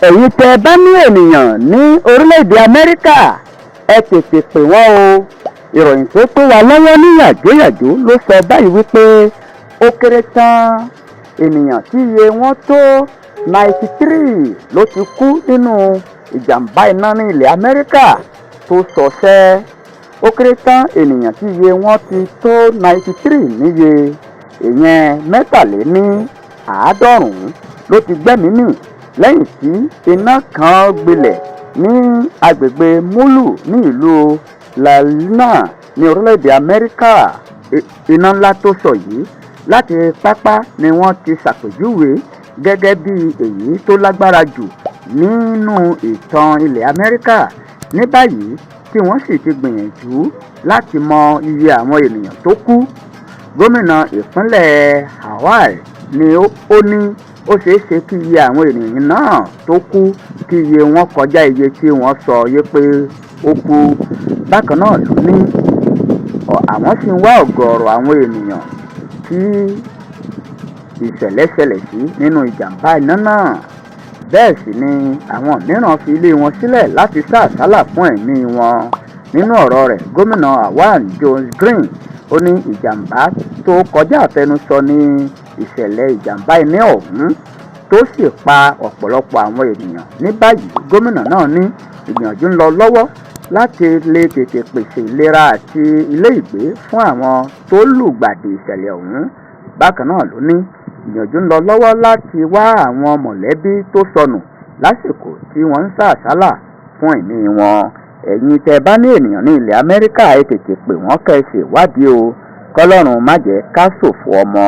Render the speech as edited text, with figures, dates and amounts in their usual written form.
Ẹ̀yin tẹ́ ẹ bá ní ènìyàn ní orílẹ̀-èdè Amẹ́ríkà, ẹ tètè pè wọ́n o. Ìròyìn tó tó wa lọ́wọ́ ní yàjóyàjó ló sọ báyìí wípé ó kéré tán, ènìyàn tí iye wọn tó 93 ló ti kú nínú ìjàmbá iná ní ilẹ̀ Amẹ́ríkà tó ṣọṣẹ́. Ó kéré tán, ènìyàn tí iye wọn ti tó 93 níye, ìyẹn 93 ló ti gbẹ́mìí mì lẹ́yìn tí iná kan gbilẹ̀ ní agbègbè Mulu ní ìlú Lalina ní orílẹ̀-èdè Amẹ́ríkà. Iná ńlá tó sọ yìí láti pápá ni wọ́n ti ṣàpèjúwe gẹ́gẹ́ bí èyí tó lágbára jù nínú ìtàn ilẹ̀ Amẹ́ríkà ní báyìí, tí wọ́n sì ti gbìyànjú láti mọ iye àwọn ènìyàn tó kú. Gómìnà ìpínlẹ̀ Hawaii ni ó ní ó ṣeé ṣe kí iye àwọn ènìyàn náà tó kú, kí iye wọn kọjá iye tí wọ́n sọ yé pé ó kú. Bákan náà ló ní àwọn sì ń wá ọ̀gọ̀ọ̀rọ̀ àwọn ènìyàn tí ìṣẹ̀lẹ̀ ṣẹlẹ̀ sí nínú ìjàmbá iná náà. Bẹ́ẹ̀ sì ni àwọn mìíràn fi ilé wọn sílẹ̀ láti sá àsálà fún ẹ̀mí wọn. Nínú ọ̀rọ̀ rẹ̀, gómìnà Hawaii Josh Green ó ní ìjàmbá tó kọjá àfẹnusọ ní ìṣẹ̀lẹ̀ ìjàmbá iná ọ̀hún tó sì pa ọ̀pọ̀lọpọ̀ àwọn ènìyàn. Ní báyìí, gómìnà náà ní ìgbìyànjú ń lọ lọ́wọ́ láti lè tètè pèsè ìlera àti ilé ìgbé fún àwọn tó lùgbàdì ìṣẹ̀lẹ̀ ọ̀hún. Bákan náà ló ní ìgbìyànjú ń lọ lọ́wọ́ láti wá àwọn mọ̀lẹ́bí tó sọnù lásìkò tí wọ́n ń sá àsálà fún ẹ̀mí wọn. Ẹ̀yin tẹ́ bá ní ènìyàn ní ilẹ̀ Amẹ́ríkà, ẹ tètè pè wọ́n kẹ́ ẹ ṣèwádìí o. Kọ́lọ́run má jẹ́ ká ṣòfò ọmọ.